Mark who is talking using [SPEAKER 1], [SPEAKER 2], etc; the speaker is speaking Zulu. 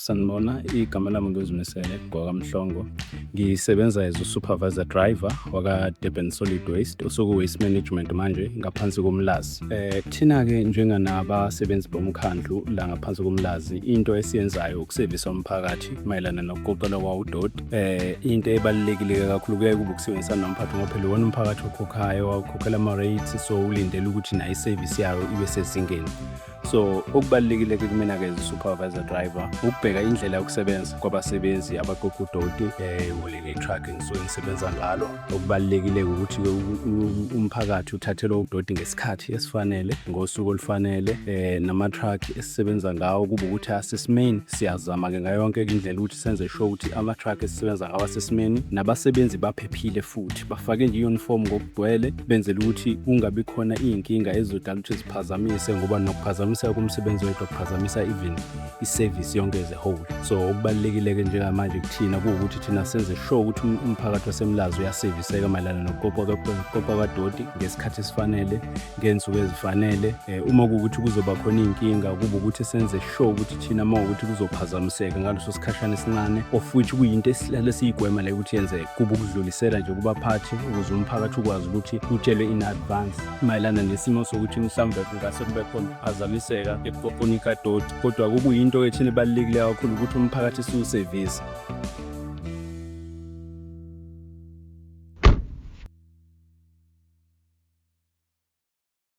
[SPEAKER 1] Sanibona, igama lami nguZimisele ngowakaMhlongo. Ngisebenza as u-supervisor driver waka-Durban Solid Waste, osuku-Waste Management manje ngaphansi koMlazi. Thina-ke njenganabasebenzi bomkhandlu la ngaphansi koMlazi, into esiyenzayo ukusevisa umphakathi mayelana nokuqoqelwa kwawudoti. Into ebalulekile kakhulu kuyaye kube ukusebenzisana nomphakathi ngoba phela iwona umphakathi okhokhayo, awukhokhela ama-rates, so ulindele ukuthi nayo isevisi yayo ibe sezingeni. So okubalulekile-ke kumina-ke as supervisor driver ukubheka indlela yokusebenza kwabasebenzi abaqoqa udoti, ngole truck engisuke ngisebenza ngalo. Okubalulekile ukuthi-ke umphakathi uthathelwa udoti ngesikhathi esifanele, ngosuku olufanele, nama-truck esisebenza ngawo kube ukuthi asesimeni. Siyazama-ke ngayo yonke indlela ukuthi senze sure ukuthi ama-truck esisebenza ngawo asesimeni, nabasebenzi baphephile futhi bafake nje i-uniform ngokugcwele, benzela ukuthi kungabi khona iy'nkinga ezizodala ukuthi ziphazamise, ngoba nokuphazamiseka komsebenzi wethu kuphazamisa even i-service yonke as a whole. So okubalulekile-ke njengamanje kuthina kuwukuthi thina senze sure ukuthi umphakathi waseMlazi uyaseviseka mayelana nokuqoqwa kwadoti ngesikhathi esifanele, ngey'nsuku ezifanele. Uma kuwukuthi kuzoba khona iy'nkinga, kube ukuthi senze sure ukuthi thina uma kuwukuthi kuzophazamiseka ngaleso sikhashana esincane, of which kuyinto esihlale siyigwema leyo ukuthi yenzeke, kube ukudlulisela nje kubaphathi ukuze umphakathi ukwazi ukuthi utshelwe in advance mayelana nesimo sokuthi mhlawumbe kungase kube khona ukuphazamiseka ekuqoqweni kadoti. Kodwa kukuyinto ethina ebalulekile kakhulu ukuthi umphakathi siwusevise.